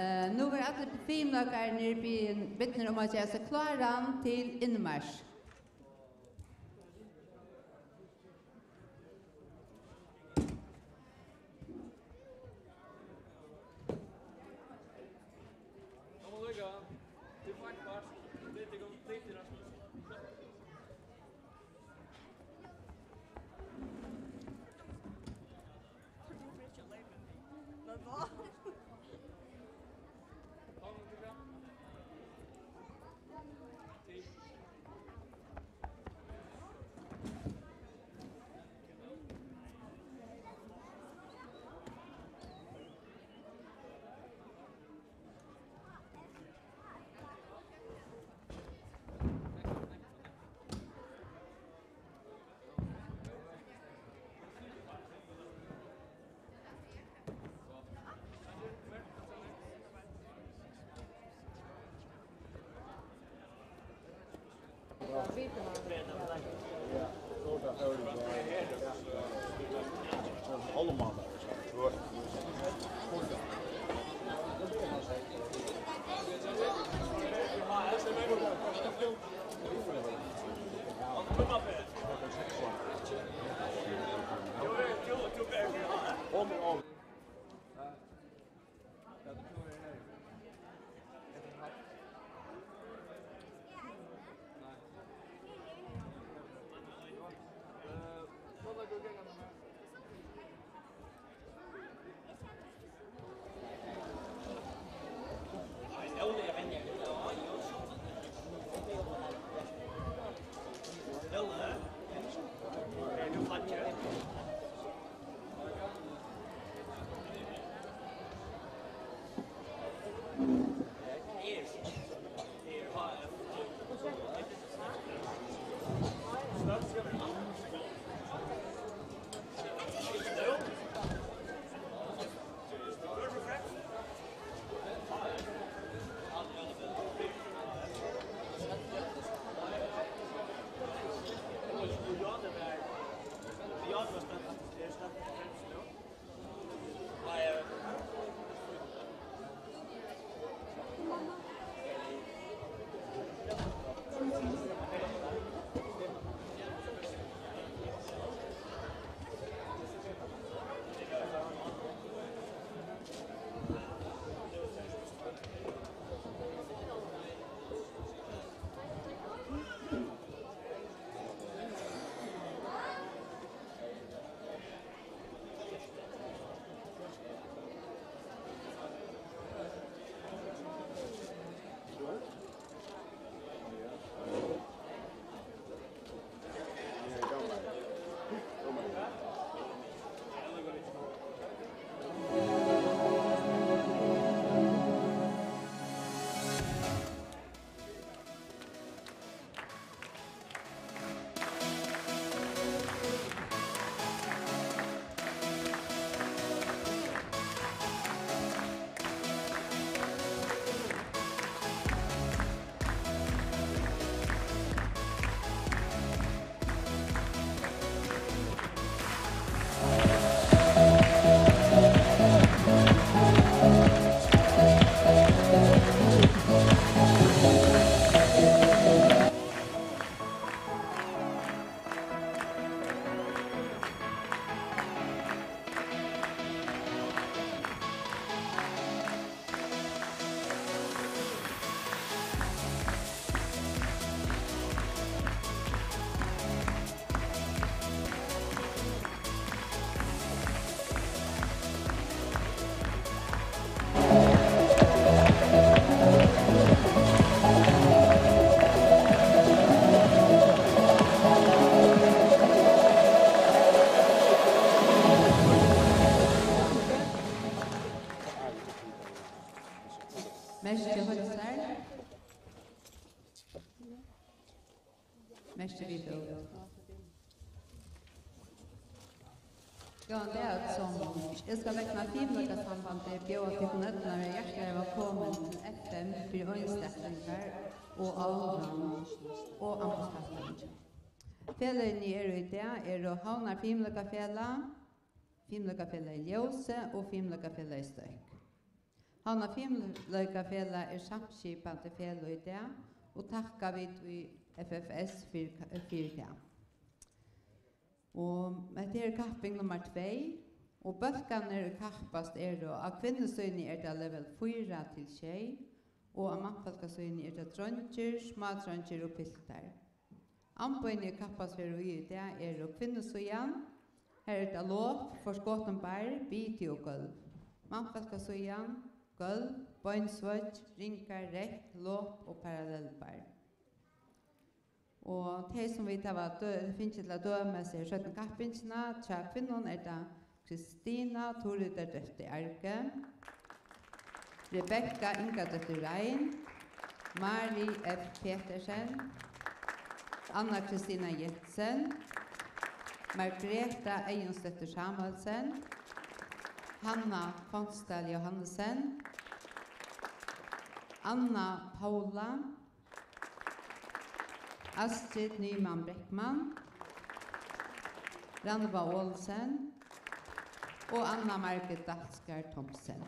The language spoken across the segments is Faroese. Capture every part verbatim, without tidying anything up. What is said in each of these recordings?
Eh, nú verða allir fimleikarar niðri í bygdini um at gera seg kláran til innmarsch. Merkið heilsar. Merkið við bót. Góðan dag, øll somul. Eg skal vegna Fimleikasambandið bjóða tykkum øllum at vera hjartaliga vælkomin til F M fyri einstaklingar og allan og amboðskapitulin. Feløgini eru í dag eru Havnar Fimleikafelag, Fimleikafelagið Ljósið og Fimleikafelagið Støkk. Havnar Fimleikafelag er samskipandi felag í dag, og takka vit í F F S fyri, fyri tað. Og hetta er kapping nummar tvey, og bólkarnir, ið kappast, eru: á kvinnusíðuni er tað level fýra til sjey, og á mannfólkasíðuni er tað dreingir, smádreingir og piltar. Amboðini, ið kappast verður í í dag, eru: kvinnusíðan, har er tað lop, forskotin barr, biti og gólv. Mannfólkasíðan: gólv, beinsveigg, ringar, rekt, lop og parallellbarr. Og tey, sum vit hava dø-, fingið til at døma seg seinnu kappingina, hjá kvinnum er tað Kristina Turildardóttir Arge, Rebekka Ingadóttir Rein, Mari F. Petersen, Anna Kristina Jensen, Margreta Eyðunsdóttir Samuelsen, Hanna Fonsdal Johannesen, Anna Paula, Astrid Nyman Breckmann, Rannvá Olsen og Anna Margret Dalsgaard Thomsen.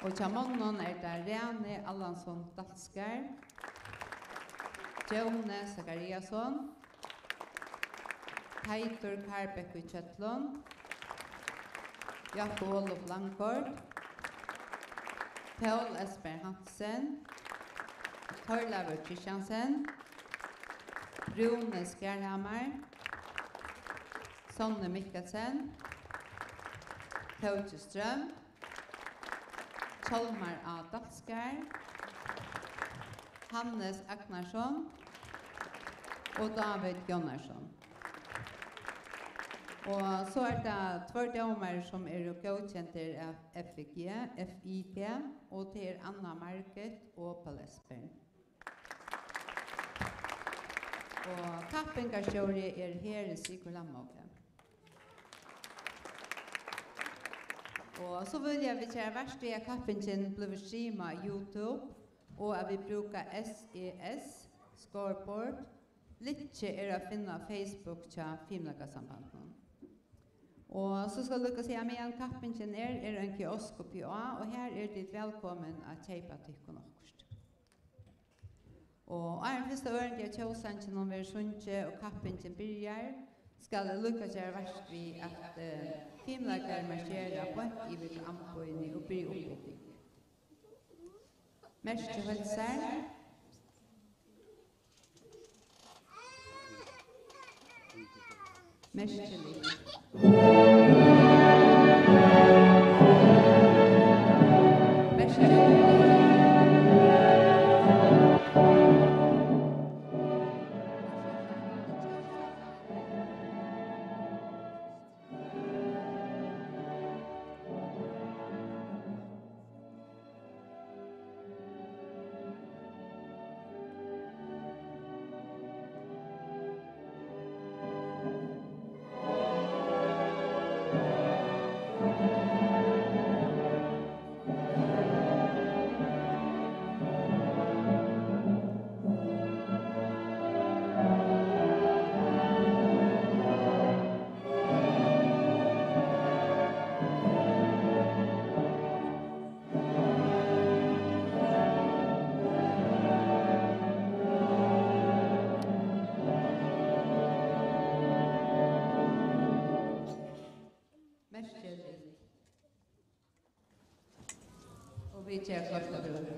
Og hjá monnum er tað Rani Allansson Dalsgaard, Jóni Zachariasson, Teitur Karbekk í Kjøllum, Jakob Olof Langgaard, Poul Esper Hansen, Torleifur Christiansen, Rúni Skarhamar, Sonni Mikkelsen, Tóki Strøm, Hjalmar A. Dalsgaard, Hannes Agnarsson og David Gunnarsson. Og so er tað tveir dómarar, sum eru góðkendir av F I G, F I G, og tað er Anna Margret og Poul Esbern. Og kappingarstjóri er Heri Sigurd Lamhauge. Og so vilja vit gera vart við, at kappingin blívur streamað á YouTube, og at vit brúka S E S Scoreboard. Linkið er at finna á Facebook hjá Fimleikasambandinum. Og so skal eg líka siga, at meðan kappingin er, er ein kiosk uppi á, og har eru tit vælkomin at keypa tykkum okkurt. Og áðrenn fyrsta ørindi av tjóðsanginum verður sungið og kappingin byrjar, skal eg líka gera vart við, at, eh, fimleikarar marsjera beint yvir til amboðini og byrja uppbúgving. Merkið heilsar. Merkiligt. Merkiligt. Merkiligt. Og vit gera klárt at byrja.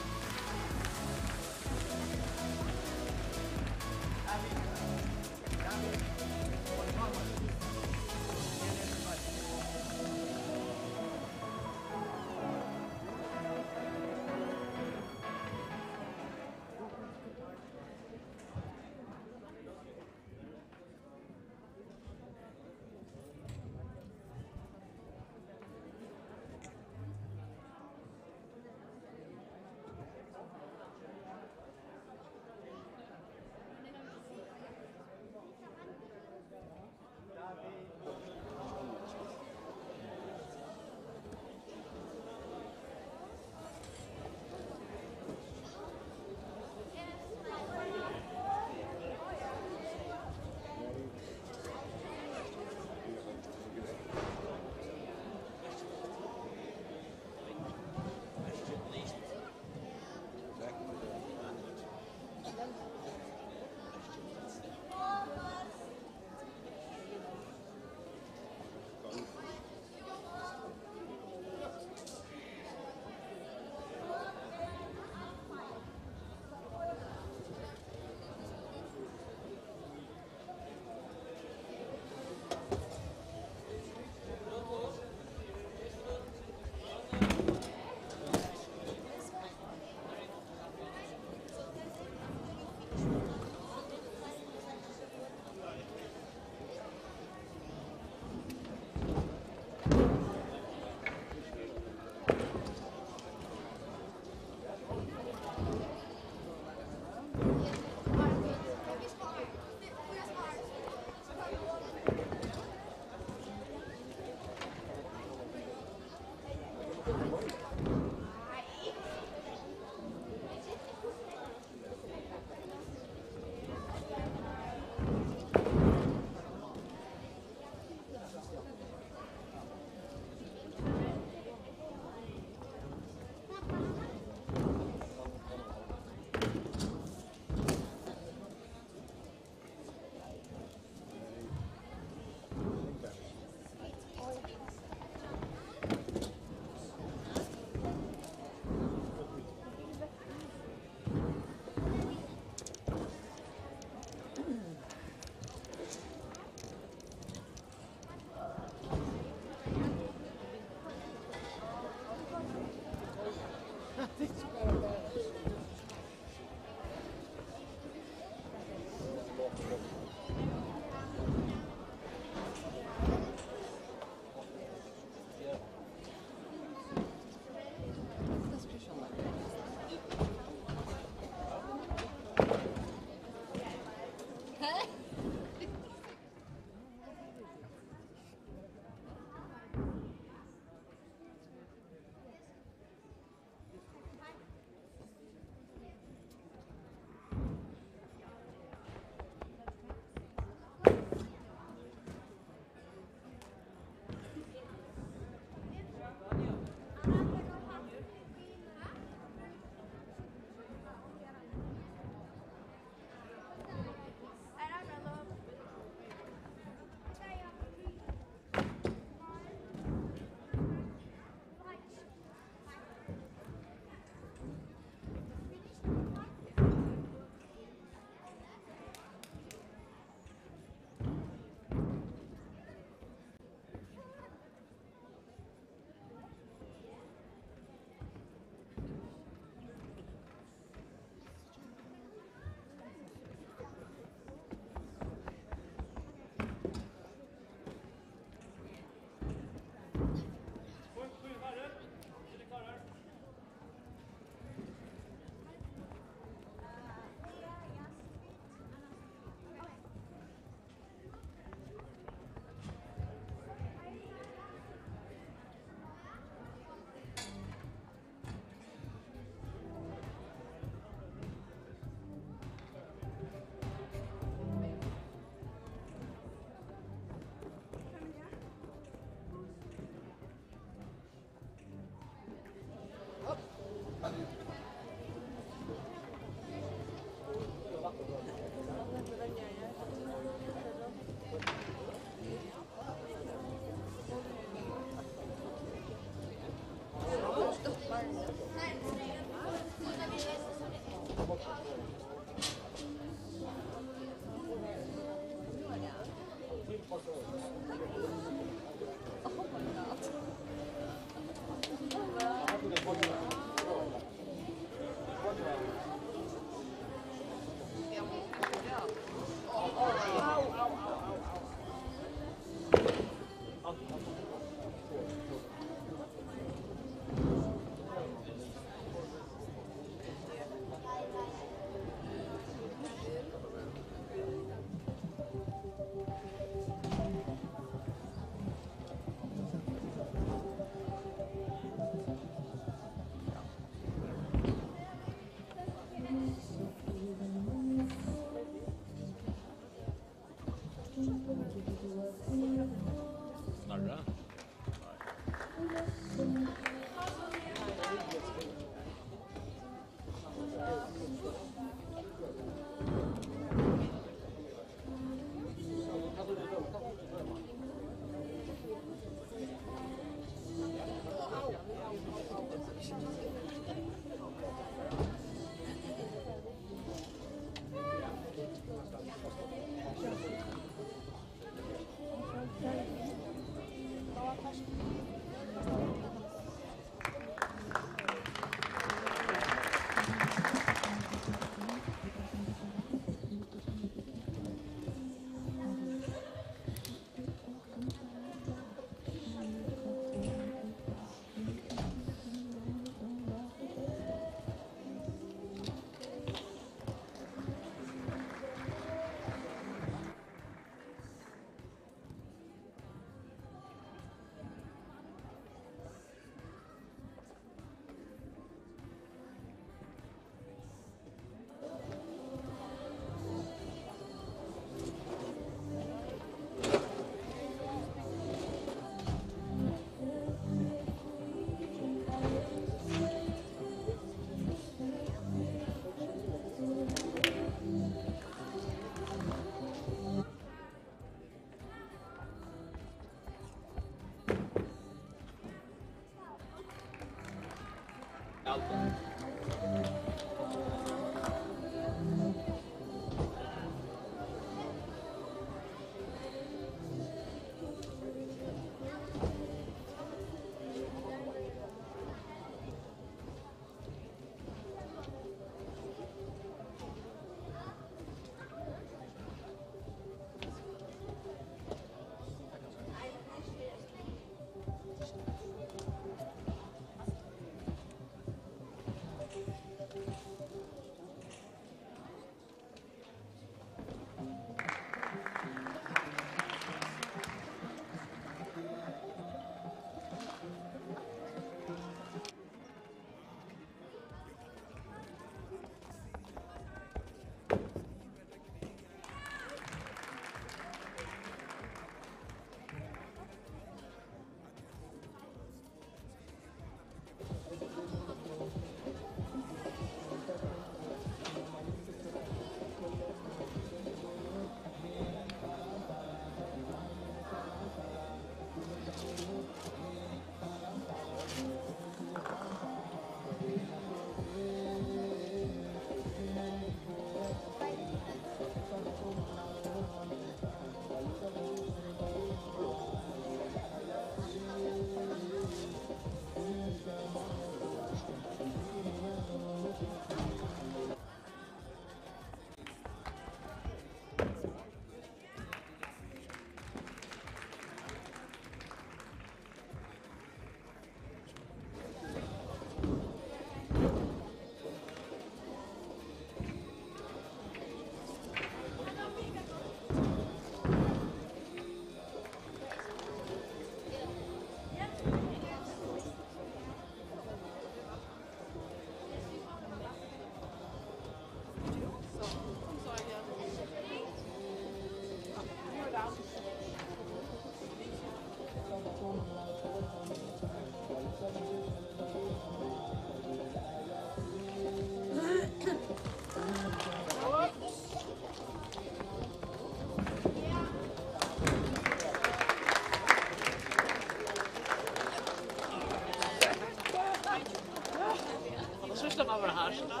Hann er síðsta maður hart, da.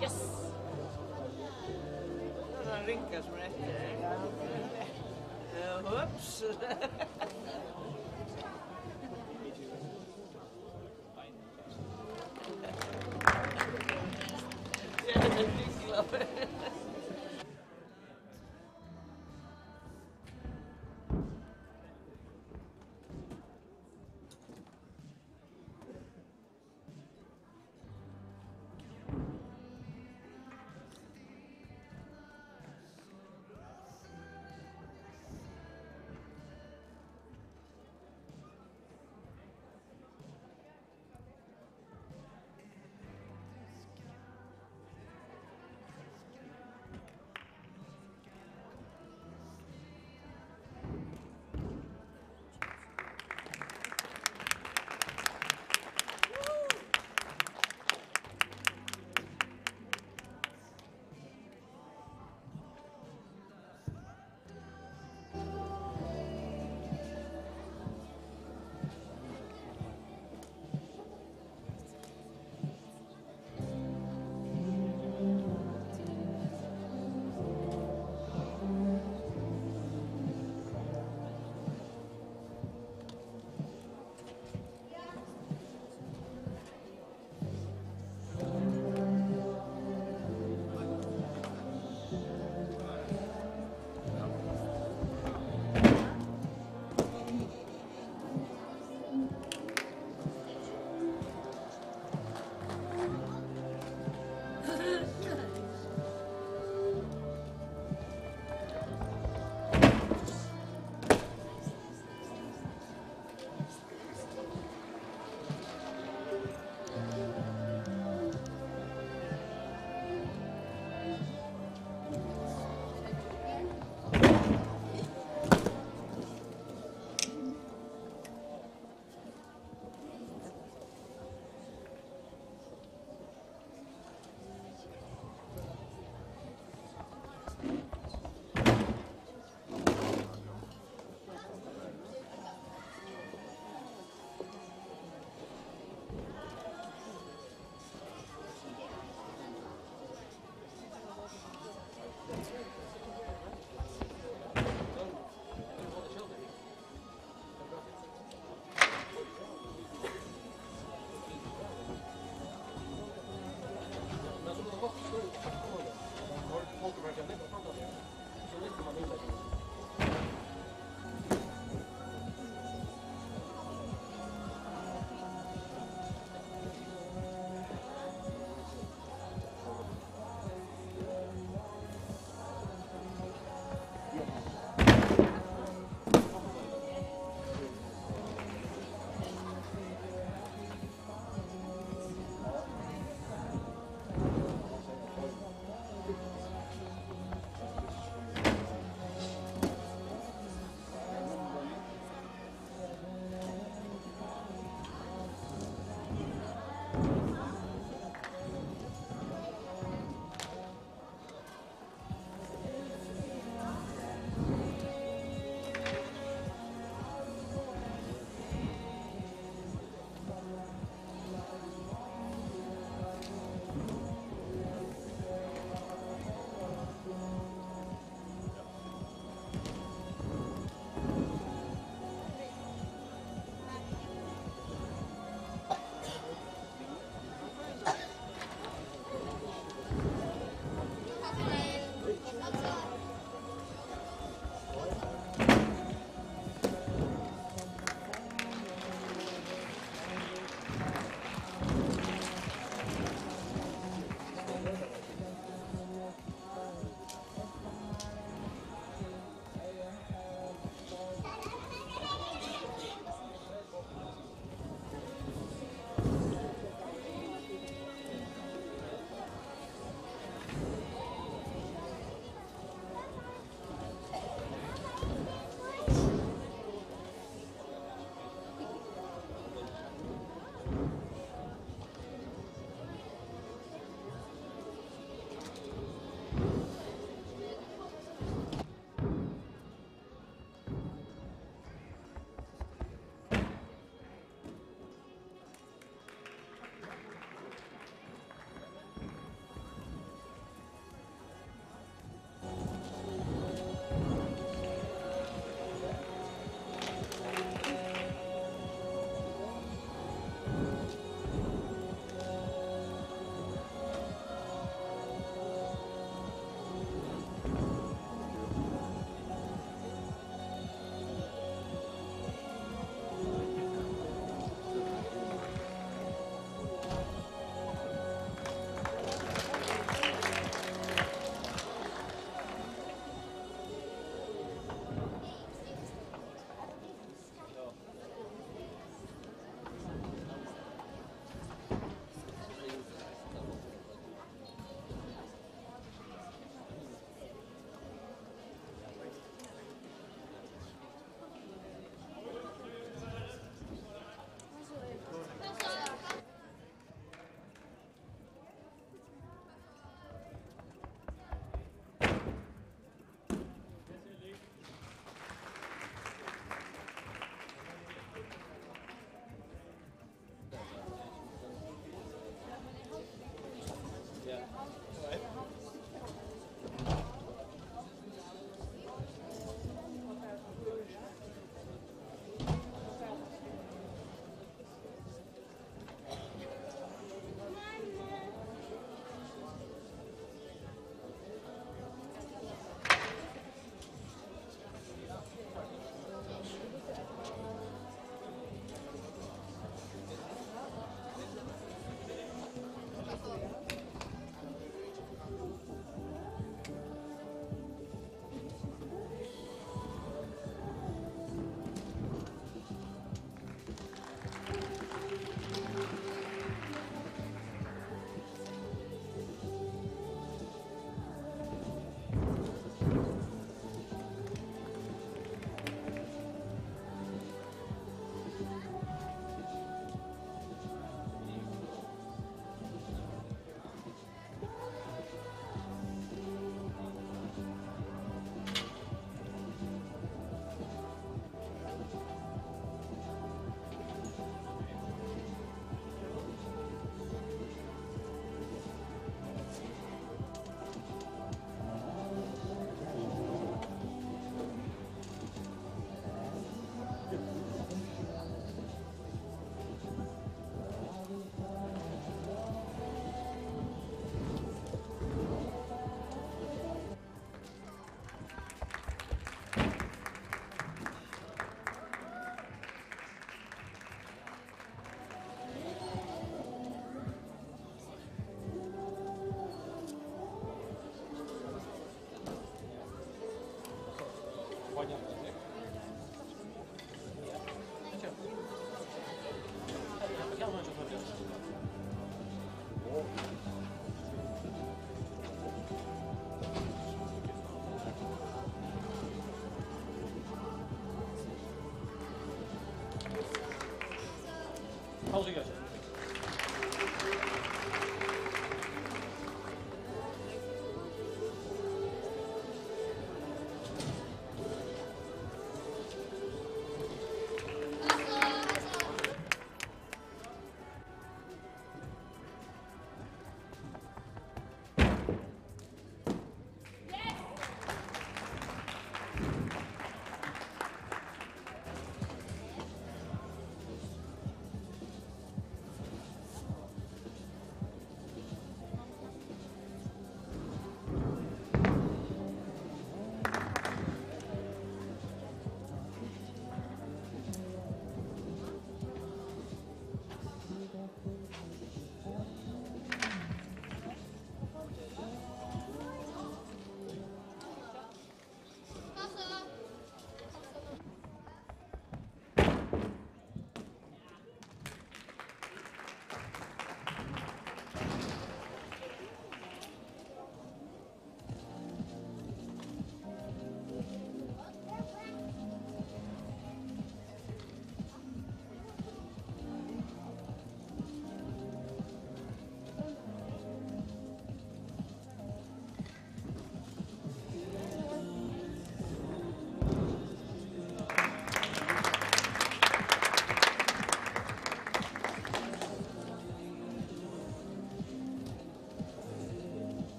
Yes. Tað er ein ringur sum er eftir. Eh, ups.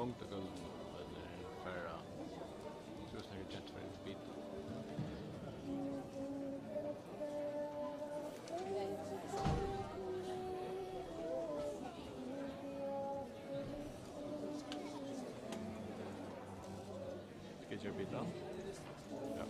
Undir gólvinum, ella er bara, tú veist, nakað gentur fyri bita. Skal eg gera bita? Ja.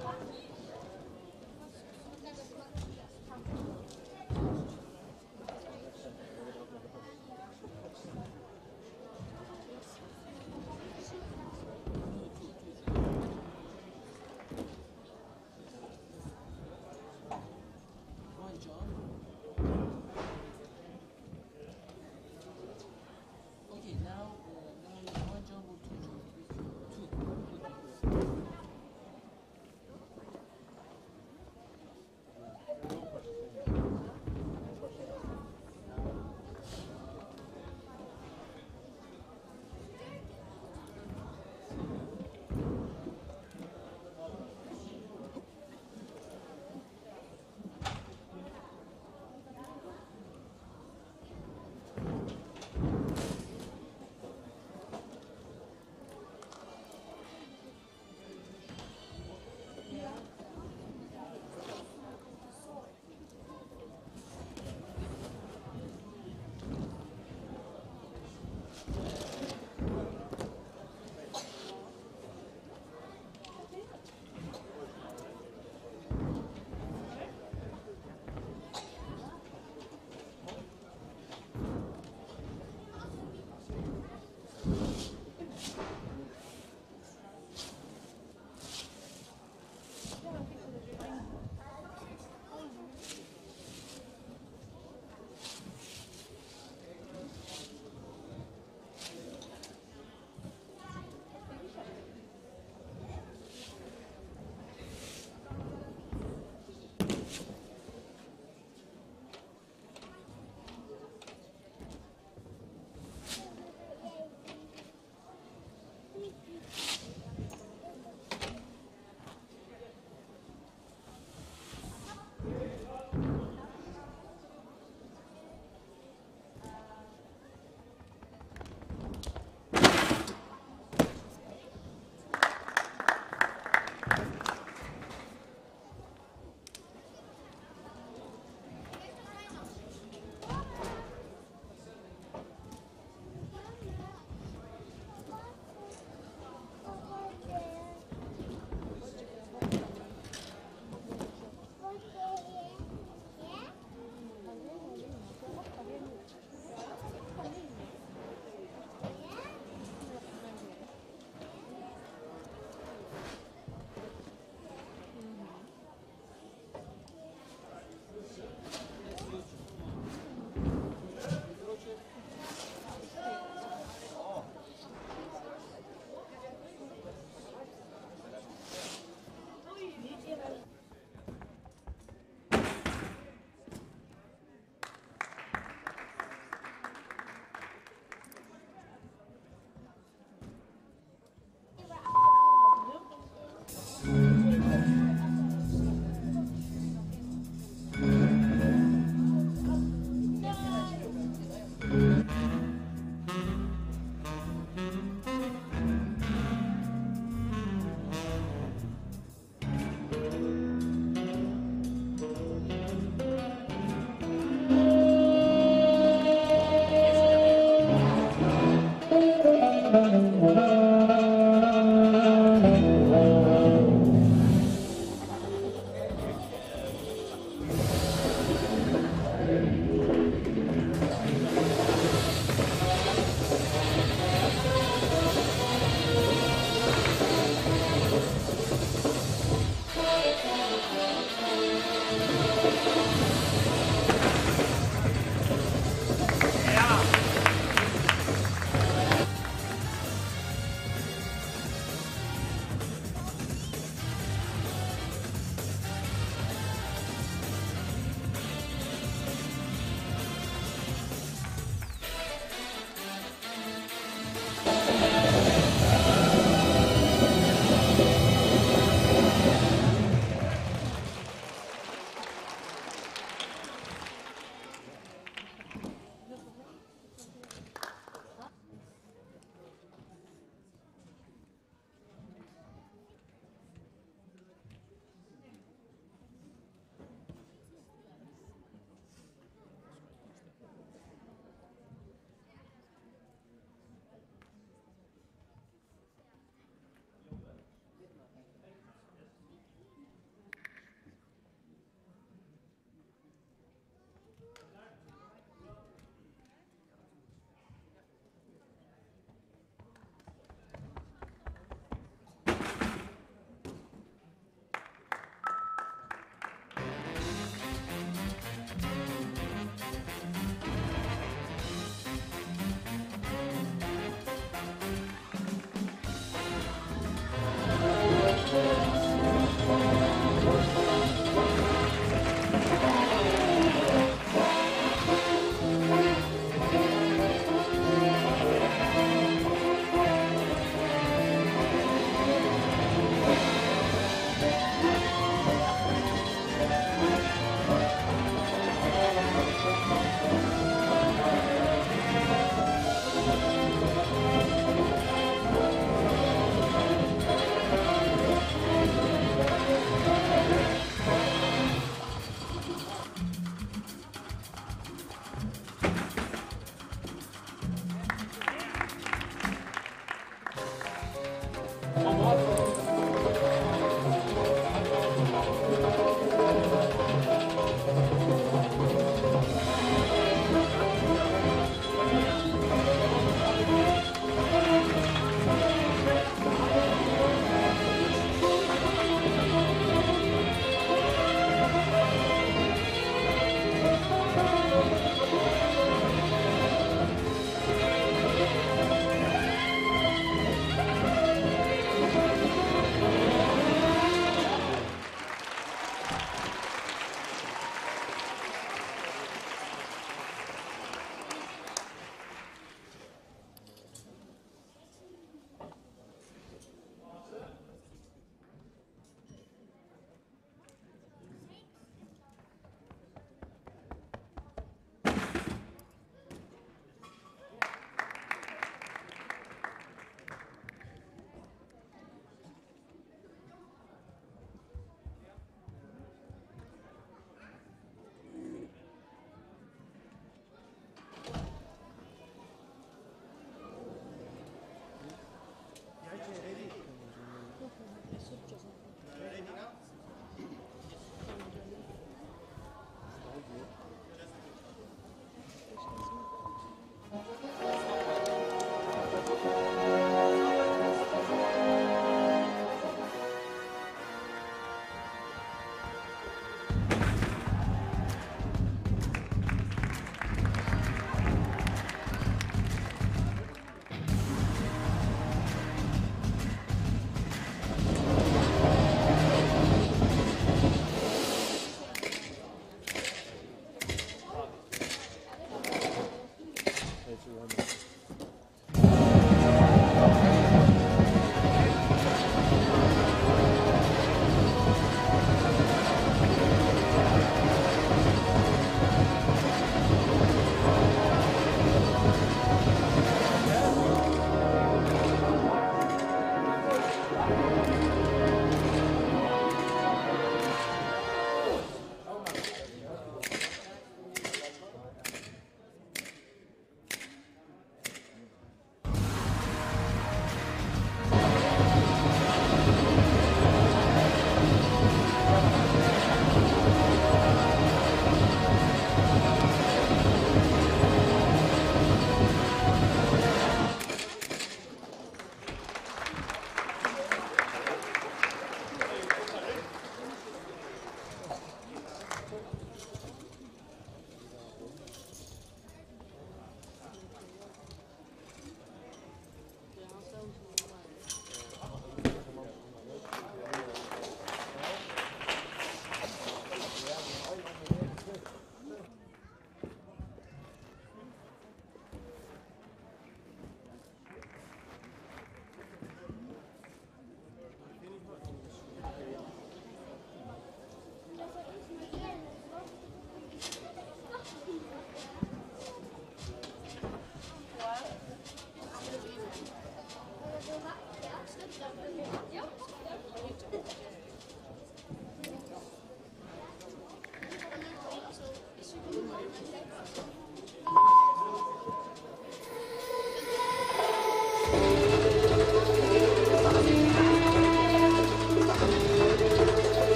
One, John. Okay, now, uh, now one John or two John. Two.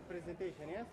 Presentation, yes?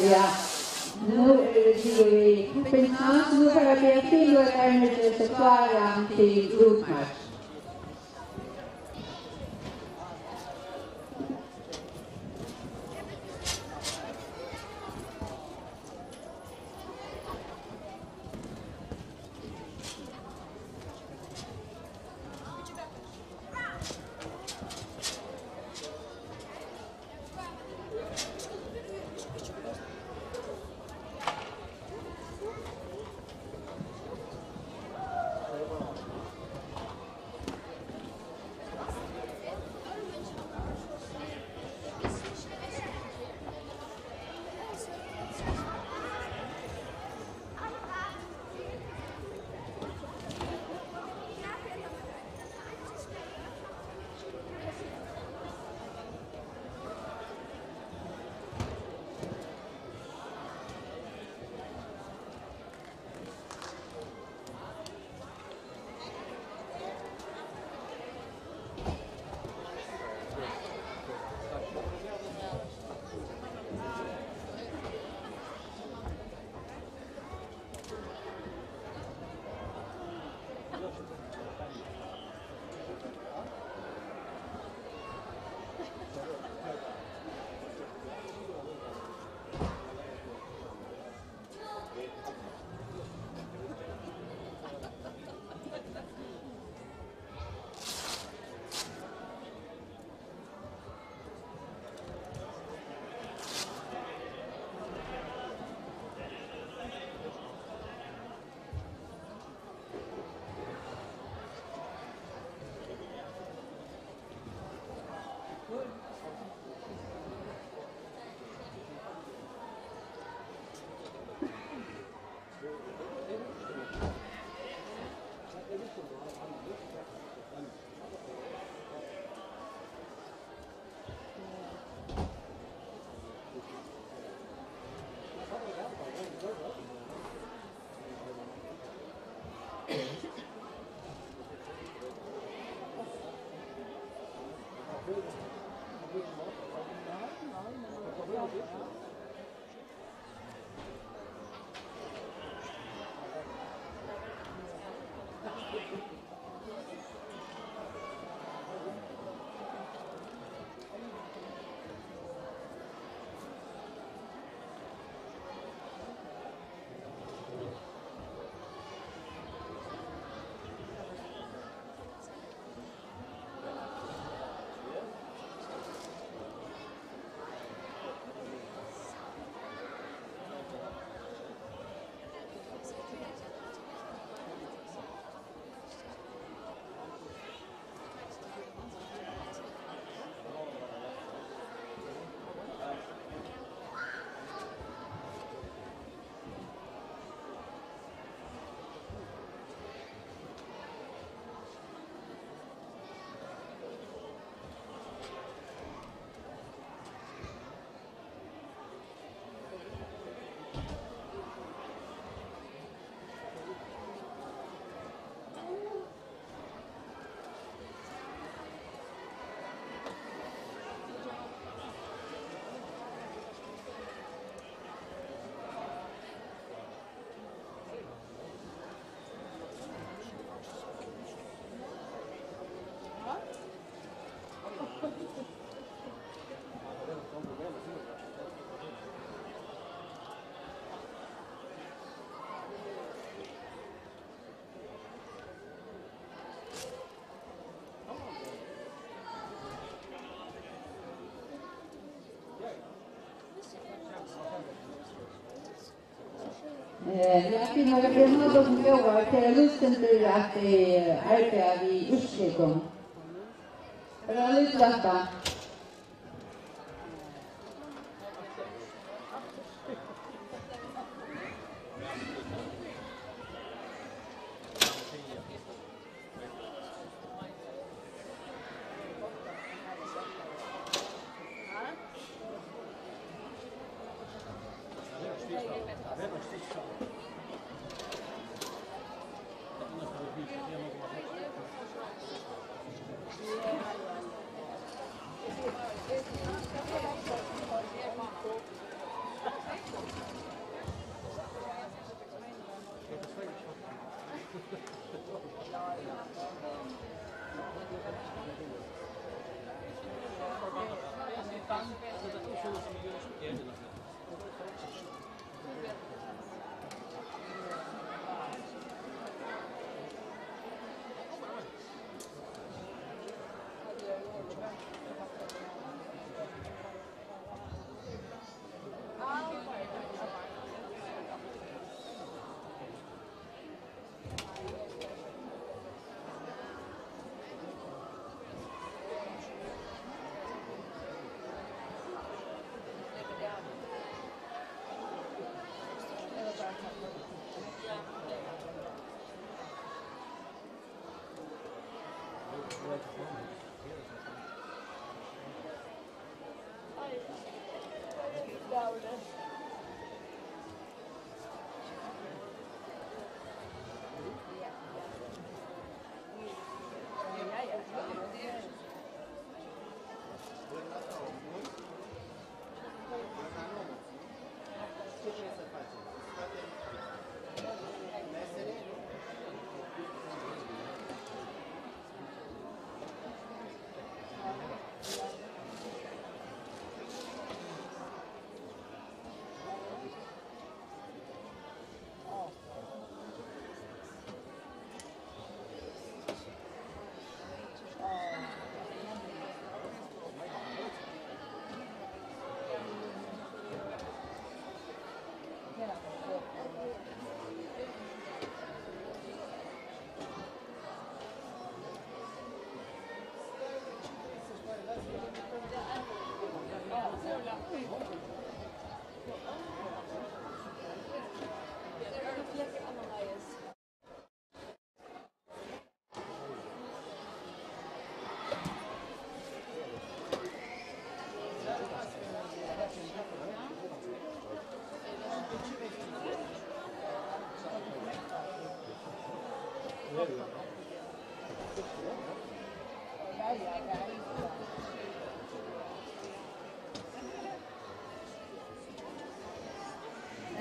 Ja, nú eru vit við kuppingina, so nú fara vit at biðja tilhøvurarnar gjørt seg klárar til útmark. Eh, lat meg hava tykkum góðar, tað er lýsandi at, eh, arbeiða við úrslitum. Bara lítið aftan.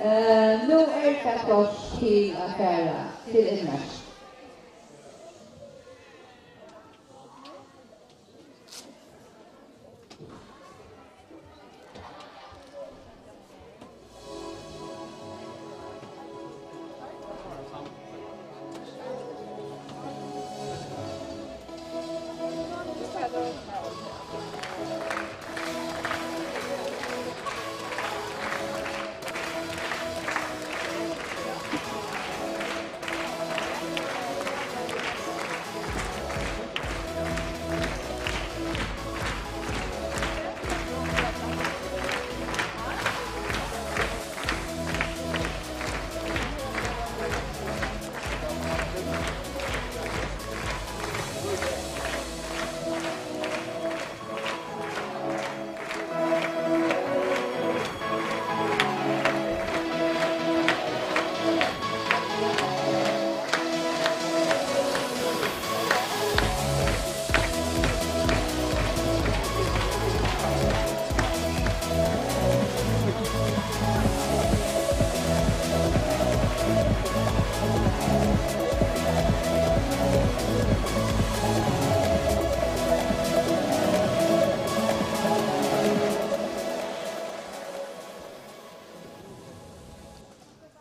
Eh, nú er tað klárt til at fara til innmerk.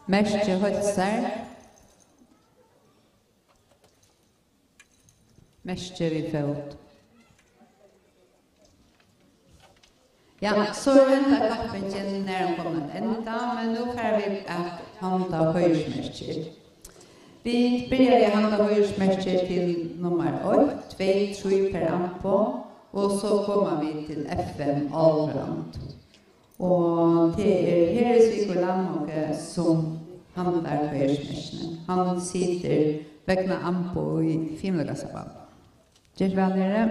Merkið heilsar. Merkið við fót. Ja, so er henda kappingin nær komin at enda, men nú fara vit at handa heiðursmerkir. Vit byrja við at handa heiðursmerkir til nummar eitt, tvey, trý per amboð, og so koma vit til F M Allround. Og tað er Heri Sigurð Lamhauge, sum handlar heiðursmerkini. Hann situr vegna amboð í Fimleikasambandinum. Ger so væl, Heri.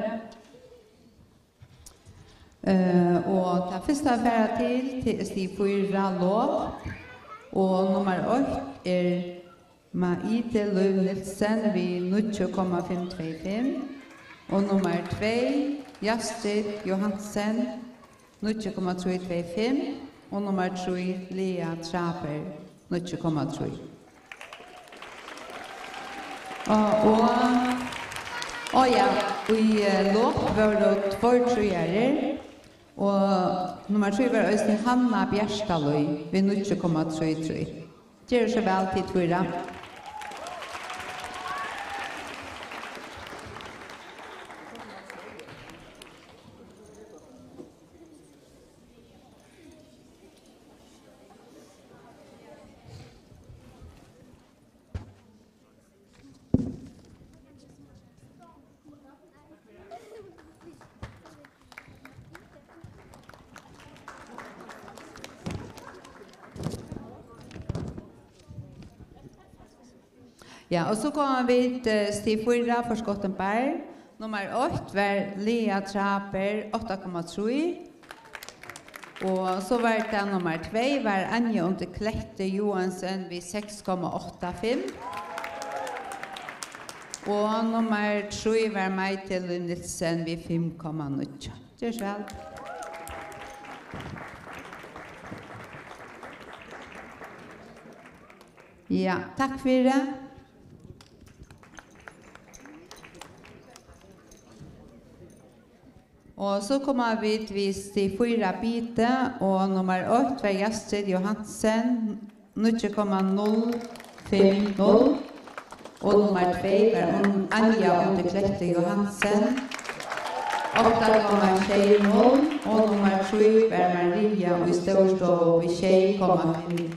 Eh, og tað fyrsta at fara til, tað er stig fýra, lop. Og nummar eitt er Maide Lív Nielsen við níggju komma fimm tvey fimm. Og nummar tvey, Jastrid Johansen, níggju komma trý tvey fimm. Og nummar trý, Lea Traber, níggju komma trý. Og, og, og ja, í, eh, lop vóru tveir tríarar, og nummar trý var eisini Hanna Bjartalív við níggju komma trý trý. Ger so væl, tit fýra. Ja, og so koma vit, eh, stig fýra, Forskottin Bar. Nummar eitt var Lea Traber, átta komma trý. Og so var tað nummar tvey var Anja Undir Kletti Johansen við seks komma átta fimm. Og nummar trý var Maide Lív Nielsen við fimm komma níggju. Ger so væl. Ja, takk fyri. Og so koma vit við stig fýra, Biti, og nummar eitt var Jastrid Johansen, níggju komma null fimm null, og nummar tvey var Un-, Anja Undir Kletti Johansen, átta komma sjey null, og nummar trý var Maria í Stórstovu við sjey komma fimm.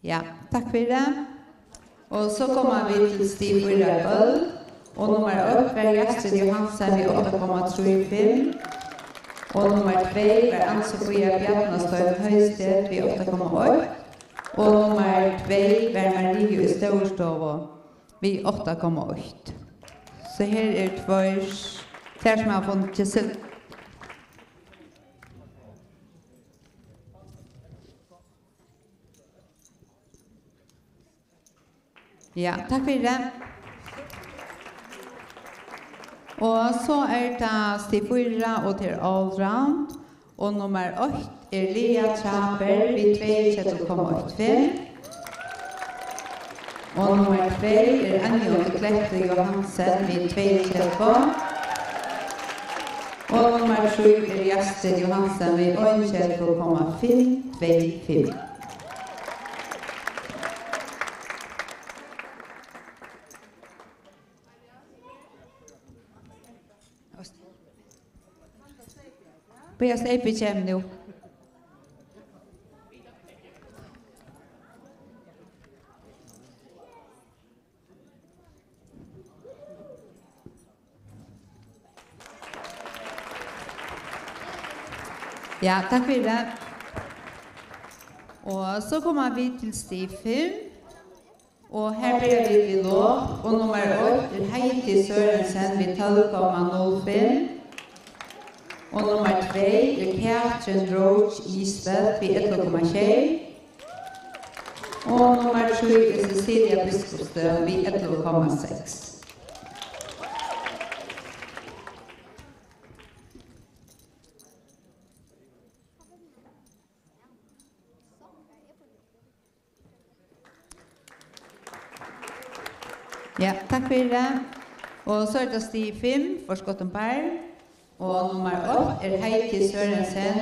Ja, takk fyri. Og so koma vit til stig fýra, Bøl. Og nummar eitt var Jastrid Johansen við átta komma trý fimm. Og nummar tvey var Ann Sofia Bjarnastein Høisted við átta komma eitt. Og nummar tvey var Maria í Stórstovu við átta komma eitt. So her eru tveir, tær sum hava funnið til sil-, Ja, takk fyri. Og so er tað stig fýra, og tað er allround. Og nummar eitt er Lea Traber við tveyogtretivu komma eitt fimm. Og nummar tvey er Anja Klettur Johansen við tveyogtretivu. Og nummar trý er Jastin Johansen við einogtretivu komma fimm tvey fimm. Bíða, steypið kemur nú. Ja, takk fyri tað. Og so koma vit til stig fimm. Og her byrja vit við lop, og nummar eitt er Heidi Sørensen við tólv komma null fimm. Og nummar tvey er Katrin Roach Isbeth við ellivu komma sjey. Og nummar trý er Cecilia Biskupstøð við ellivu komma seks. Ja, takk fyri tað. Og so er tað stig fimm, Forskotnum Bar. Og nummar eitt er Heidi Sørensen,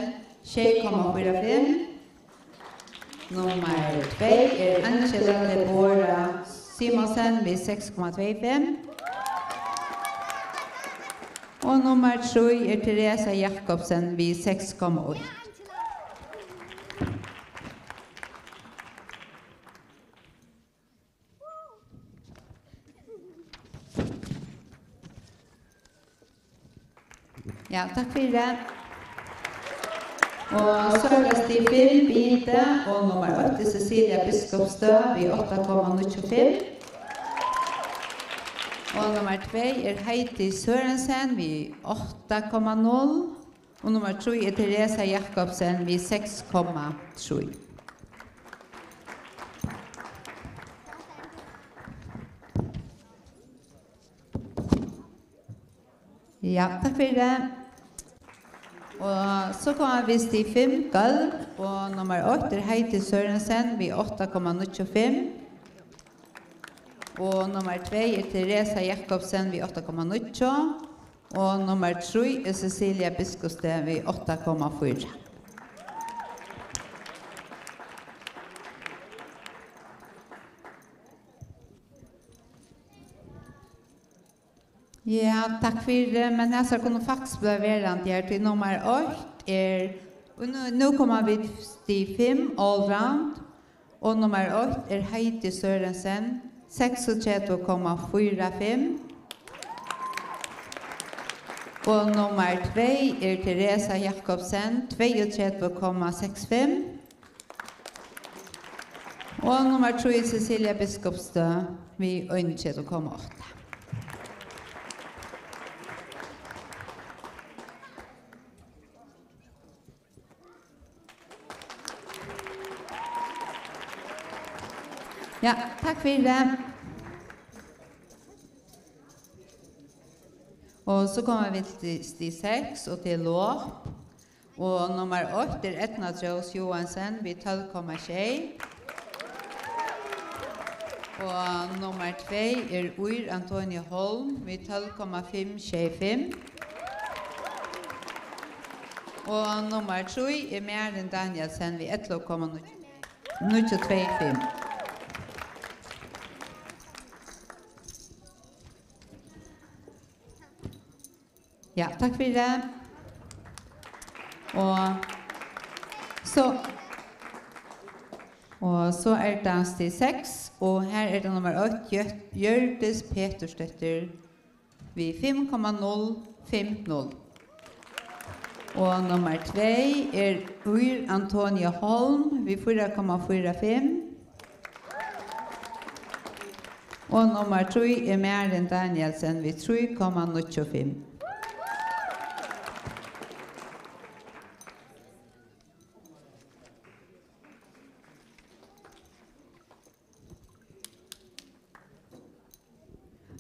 sjey komma fýra fimm. Nummar tvey er Angela Deborah Simonsen við seks komma tvey fimm. Og nummar trý er Teresa Jakobsen við seks komma eitt. Ja, takk fyri tað. Og so er tað stig fimm, Bita, og nummar eitt er Cecilia Biskupstøð við átta komma níggju fimm. Og nummar tvey er Heidi Sørensen við átta komma null. Og nummar trý er Teresa Jakobsen við seks komma trý. Ja, takk fyri tað. Og so koma vit til fimm, Gólv, og nummar eitt er Heidi Sørensen við átta komma níggju fimm. Og nummar tvey er Teresa Jakobsen við átta komma níggju. Og nummar trý er Cecilia Biskupstøð við átta komma fýra. Ja, takk fyri, men hasar kunnu faktiskt bliva verandi her, tí nummar eitt er, og nú, nú koma vit til fimm, allround, og nummar eitt er Heidi Sørensen, seksogtretivu komma fýra fimm, og nummar tvey er Teresa Jakobsen, tveyogtretivu komma seks fimm. Og nummar trý, Cecilia Biskupstøð við einogtretivu komma átta. Ja, takk fyri tað. Og so koma vit til stig seks, og til lop. Og nummar eitt er Erna Rós Johansen við tólv komma sjey. Og nummar tvey er Ír Antonia Holm við tólv komma fimm sjey fimm. Og nummar trý er Marin Danielsen við ellivu komma níggju tvey fimm. Ja, takk fyri tað. Og so, og so er tað stig seks, og her er tað nummar eitt, Hjør-, Hjørdis Petursdóttir við fimm komma null fimm null. Og nummar tvey er Ír Antonia Holm við fýra komma fýra fimm. Og nummar trý er Marin Danielsen við trý komma níggju fimm.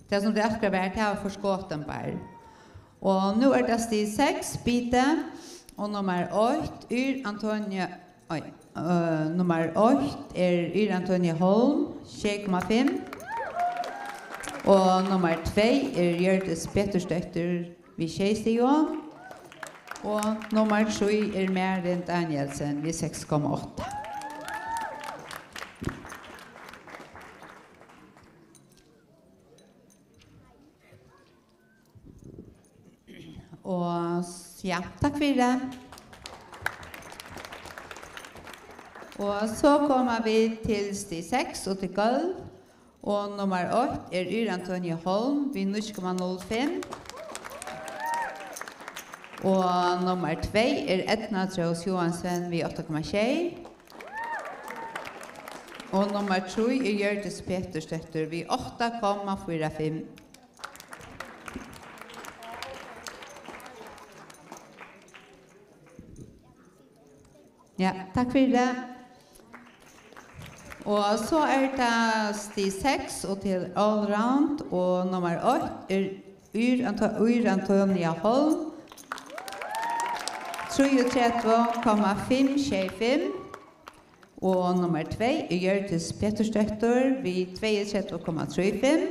Tað, sum tey akkurát var, tað var Forskotnum Bar. Og nú er tað stig seks, Bita, og nummar eitt, Yr Antonia, oj, øh, nummar eitt er Yr Antonia Holm, sjey komma fimm, og nummar tvey er Hjørdis Petursdóttir við sjey stigum, og nummar trý er Marin Danielsen við seks komma átta. Og s-, ja, takk fyri tað. Og so koma vit til stig seks og til gólv. Og nummar eitt er Yr Antonia Holm við níggju komma null fimm. Og nummar tvey er Eydna Rós Johansen við átta komma sjey. Og nummar trý er Hjørdis Petursdóttir við átta komma fýra fimm. Ja, takk fyri tað. Og so er tað stig seks og til allround, og nummar eitt er Yr Anto-, Yr Antonia Holm, trýogtretivu komma fimm sjey fimm. Og nummar tvey er Hjørdis Petursdóttir við tveyogtretivu komma trý fimm.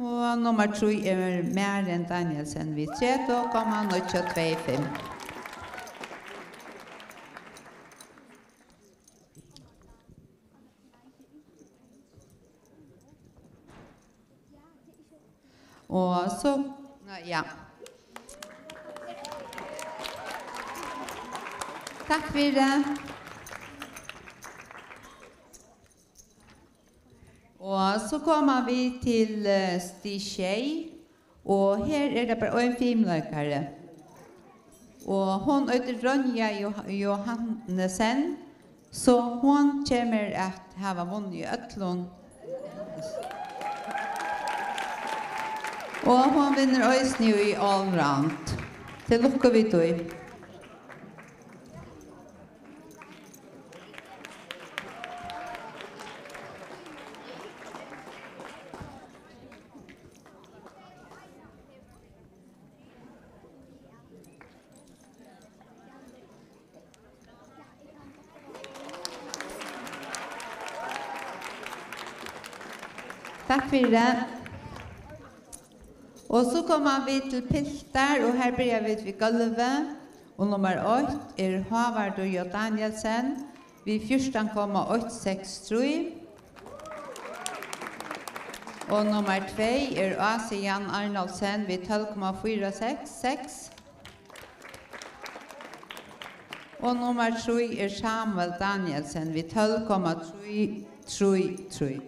Og nummar trý er Maren Danielsen við tretivu komma níggju tvey fimm. Og so, ja. Takk fyri tað. Og so koma vit til, eh, stig sjey, og her er tað bara ein fimleikari. Og hon eitur Ronja Joh-, Johannesen, so hon kemur at hava vunnið í øllum. Og hon vinnur eisini í allround. Til lukku við tí. Takk fyri tað. Og so koma vit til piltar, og her byrja vit við gólvi. Og nummar eitt er Hávardur J. Danielsen við fjúrtan komma eitt seks trý. Og nummar tvey er Ási Jan Arnoldsen við tólv komma fýra seks seks. Og nummar trý er Samuel Danielsen við tólv komma trý trý trý.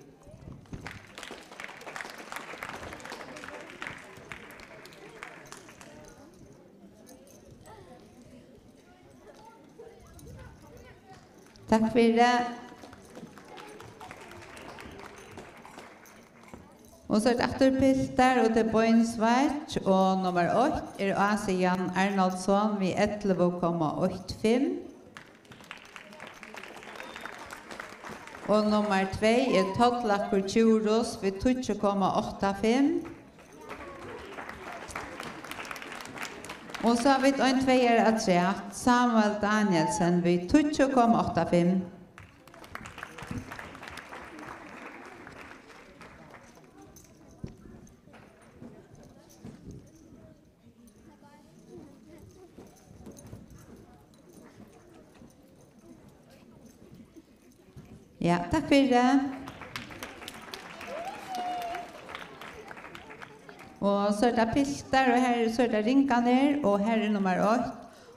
Takk fyri tað. Og so er tað aftur piltar, og tað er beinsveiggj, og nummar eitt er Ási Jan Arnoldsson við ellivu komma eitt fimm. Og nummar tvey er Tollakur Tjúrus við tíggju komma átta fimm. Og so hava vit ein tveyara afturat, Samuel Danielsen við tíggju komma átta fimm. Ja, takk fyri tað. Og so er tað piltar, og her, so er tað ringarnir, og her er nummar eitt,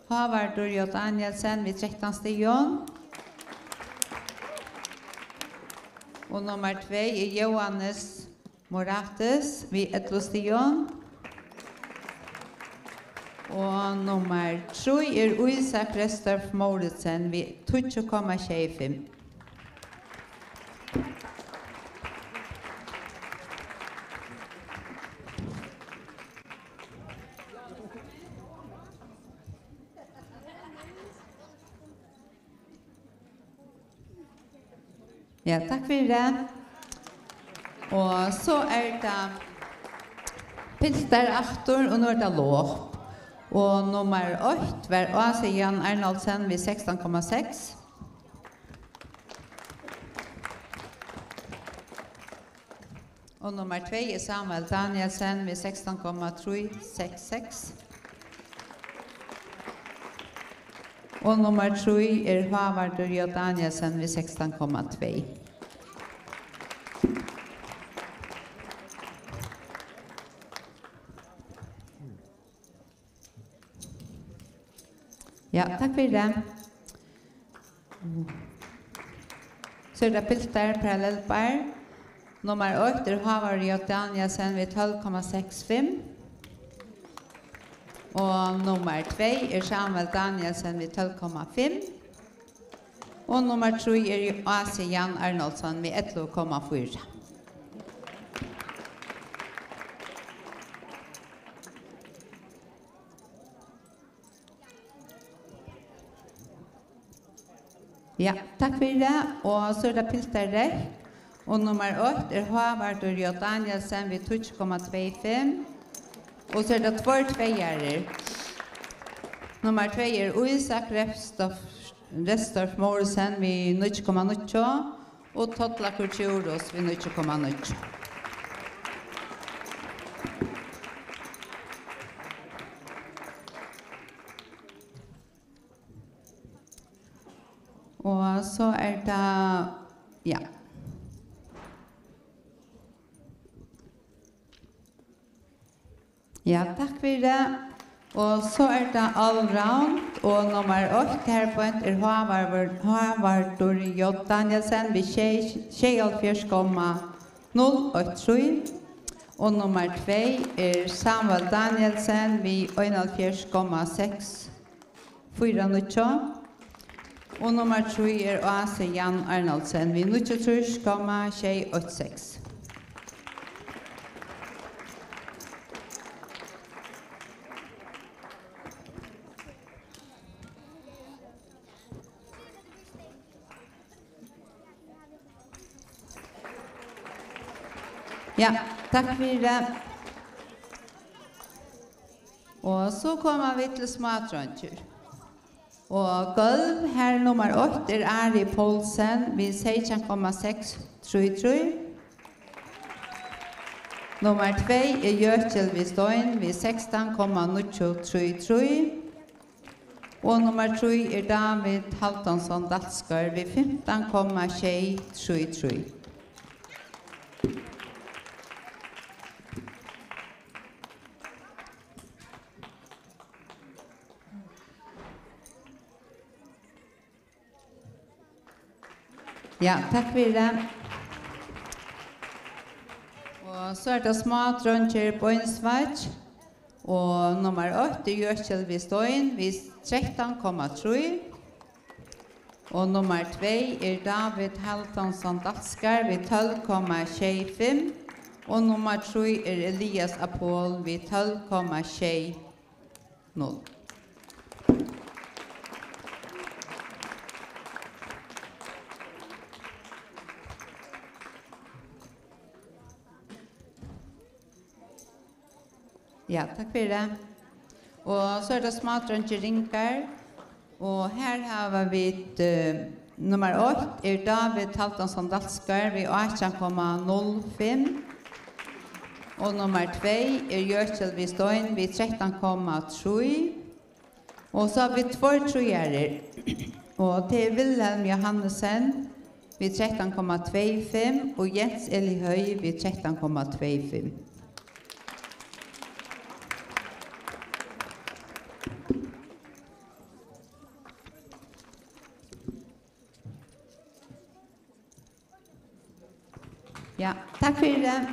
Hávardur J. Danielsen við trettan stigum. Og nummar tvey er Jóhannes Morates við ellivu stigum. Og nummar trý er Ísak Restorff Mouritsen við tíggju komma sjey fimm. Ja, takk fyri tað. Og so er tað Piltar aftur, og nú er tað lop. Og nummar eitt var Ási Jan Arnoldsen við sekstan komma seks. Og nummar tvey er Samuel Danielsen við sekstan komma trý seks seks. Og nummar trý er Hávardur J. Danielsen við sekstan komma tvey. Ja, takk fyri tað. So er tað piltar, parallellpar. Nummar eitt er Hávarður J. Danielsen við tólv komma seks fimm. Og nummar tvey er Samuel Danielsen við tólv komma fimm. Og nummar trý er Ási Jan Arnoldsen við ellivu komma fýra. Ja, takk fyri tað. Og so er tað piltar reytt. Og nummar eitt er Hávardur J. Danielsen við tíggju komma tvey fimm. Og so er tað tveir tveyarar. Nummar tvey er Ísak Restorff, Restorff Mouritzen við níggju komma níggju og Tollakur Tjúrus við níggju komma níggju. Og so er tað, ja. Ja, takk fyri tað. Og so er tað allround, og nummar eitt her beint er Hávardur, Hávardur J. Danielsen við sjey, sjeyoghálvfjerðs komma null eitt trý, og nummar tvey er Samuel Danielsen við einoghálvfjerðs komma seks fýra níggju, og nummar trý er Ási Jan Arnoldsen við níggjuogtrýss komma sjey eitt seks. Ja, takk fyri tað. Og so koma vit til smádreingir. Og gólv, har nummar eitt er Ari Poulsen við seytjan komma seks trý trý. Nummar tvey er Jøkil við Stein við sekstan komma níggju trý trý. Og nummar trý er David Haldónsson Dalsgaard við fimtan komma sjey trý trý. Ja, takk fyri tað. Og so er tað smádreingir Beinsveit. Og nummar eitt er Jøkil við Stein við trettan komma trý. Og nummar tvey er David Haldónsson Dalsgaard við tólv komma sjey fimm. Og nummar trý er Elias Apol við tólv komma sjey null. Ja, takk fyri tað. Og so er tað smádreingir ringar. Og her hava vit, eh, nummar eitt er David Haldónsson Dalsgaard við átjan komma null fimm. Og nummar tvey er Jøkil við Stein við trettan komma trý. Og so hava vit tveir tríarar. Og tað er Wilhelm Johannesen við trettan komma tvey fimm og Jens Eli Høy við trettan komma tvey fimm. Ja, takk fyri tað.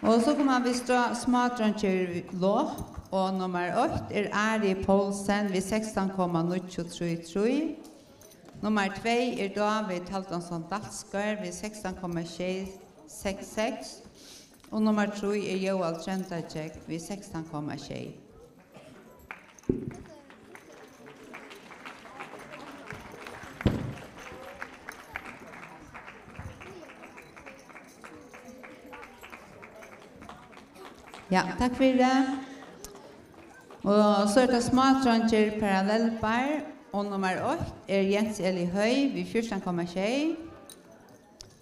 Og so koma vit til smádreingir lop, og nummar eitt er Ari Poulsen við sekstan komma níggju trý trý. Nummar tvey er David Haldónsson Dalsgaard við sekstan komma sjey seks seks. Og nummar trý er Jóel Tróndargjógv við sekstan komma sjey. Ja, takk fyri tað. Og so er tað smádreingir parallelbar, og nummar eitt er Jens Eli Høy við fjúrtan komma sjey,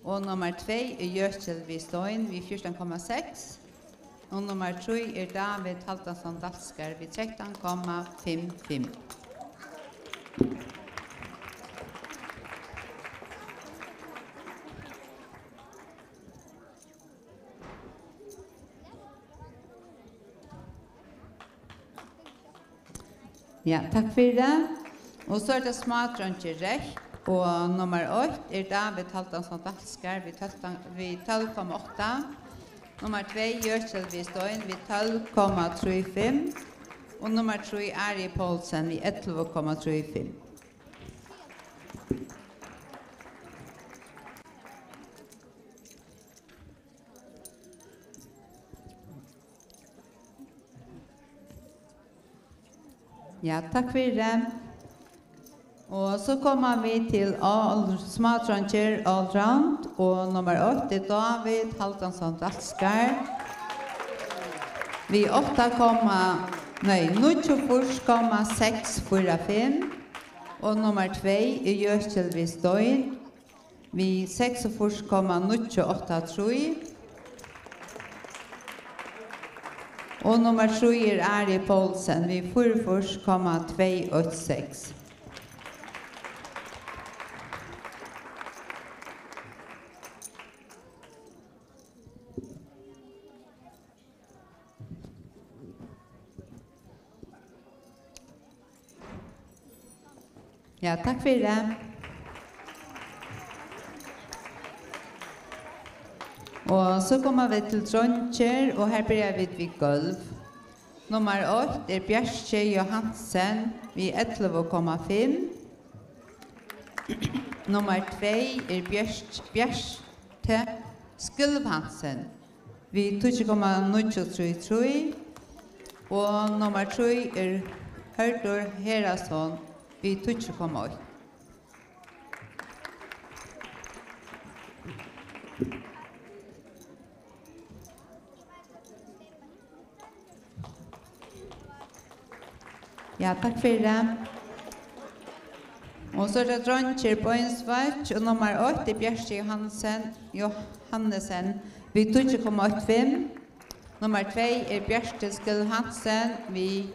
og nummar tvey er Jøkil við Stein við fjúrtan komma seks, og nummar trý er David Haldansson Dalskar við trettan komma fimm fimm. Ja, takk fyri tað. Og so er tað smádreingir reytt, og nummar eitt er David Haldansson Dalskar við tólv, við tólv komma átta, nummar tvey Jøkil við Stein við tólv komma trý fimm, og nummar trý Ari Poulsen við ellivu komma trý fimm. Ja, takk fyri tað. Og so koma vit til all-, smádreingir allround, og nummar eitt er David Haldansson Dalskar við átta komma, nei, níggjuogfýrs komma seks fýra fimm, og nummar tvey er Jøkil við Stein við seksogfýrs komma níggju átta trý, og nummar trý er Ari Poulsen við fýraogfýrs komma tvey eitt seks. Ja, takk fyri tað. Og so koma vit til dreingir, og her byrja vit við gólv. Nummar eitt er Bjarki Johansen við ellivu komma fimm. Nummar tvey er Bjørk-, Bjarki Skúli Hansen við tíggju komma níggju trý trý, og nummar trý er Hørður Herason við tíggju komma eitt. Ja, takk fyri tað. Og so er tað dreingir Beinsveit, og nummar eitt er Bjarki Johansen, Johannesen við tíggju komma eitt fimm. Nummar tvey er Bjarki Skúli Hansen við,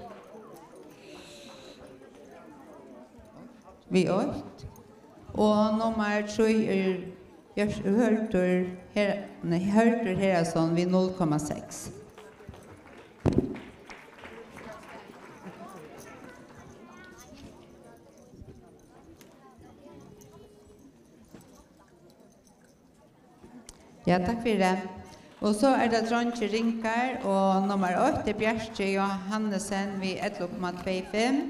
við eitt. Og nummar trý er Jørg-, Hørður Her-, nei, Hørður Herason við null komma seks. Ja, takk fyri tað. Og so er tað dreingir ringar, og nummar eitt er Bjarki Johannesen við ellivu komma tvey fimm.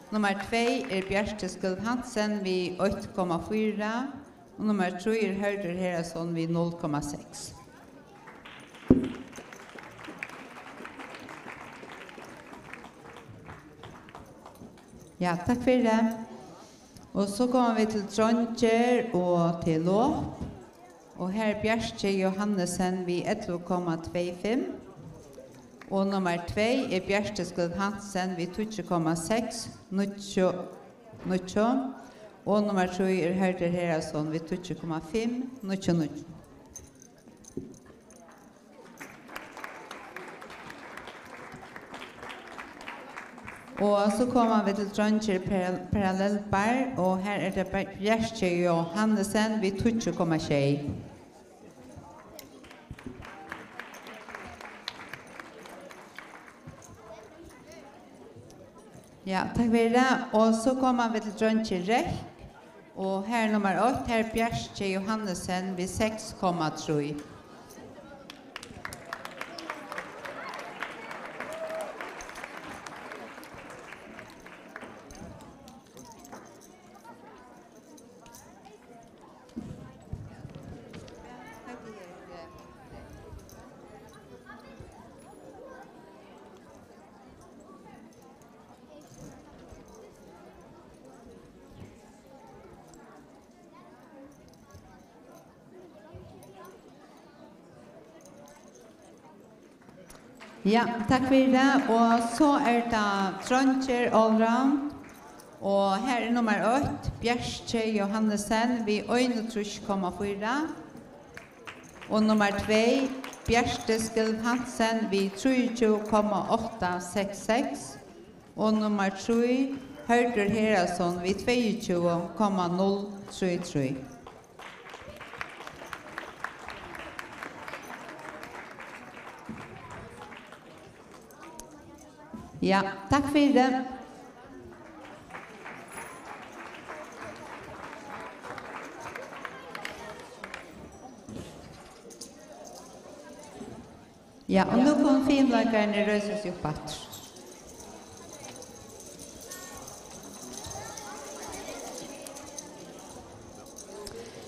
Nummar tvey er Bjarki Skúli Hansen við eitt komma fýra. Og nummar trý er Hørður Herason við null komma seks. Ja, takk fyri tað. Og so koma vit til dreingir og til lop. Og her er Bjarki Johannesen við ellivu komma tvey fimm. Og nummar tvey er Bjarki Skúli Hansen við tíggju komma seks níggju níggju. Og nummar trý er Hørður Herason við tíggju komma fimm níggju níggju. Og so koma vit til dreingir para-, parallelbar, og her er tað Bjarki Johannesen við tíggju komma sjey. Ja, takk fyri tað. Og so koma vit til dreingir reytt. Og her er nummar eitt, her er Bjarki Johannesen við seks komma trý. Ja, takk fyri tað. Og so er tað dreingir allround. Og her er nummar eitt, Bjarki Johannesen við einogtrýss komma fýra. Og nummar tvey, Bjarki Skilv Hansen við trýogtjúgu komma átta seks seks. Og nummar trý, Hørður Herason við tveyogtjúgu komma null trý trý. Ja, takk fyri tað. Ja, og nú kunnu fimleikararnir reisa seg upp aftur.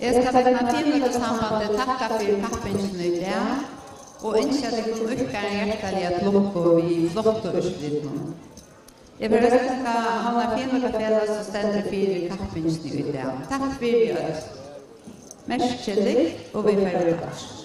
Eg skal vegna Fimleikasambandið takka fyri kappingina í dag og ynskja tykkum íðkaran hjartaliga til lukku við flottu úrslitunum. Eg vil eisini takka Havnar Fimleikafelag, sum stendur fyri kappingini í dag. Takk fyri øll. Merkiligt, og vit fara út aftur.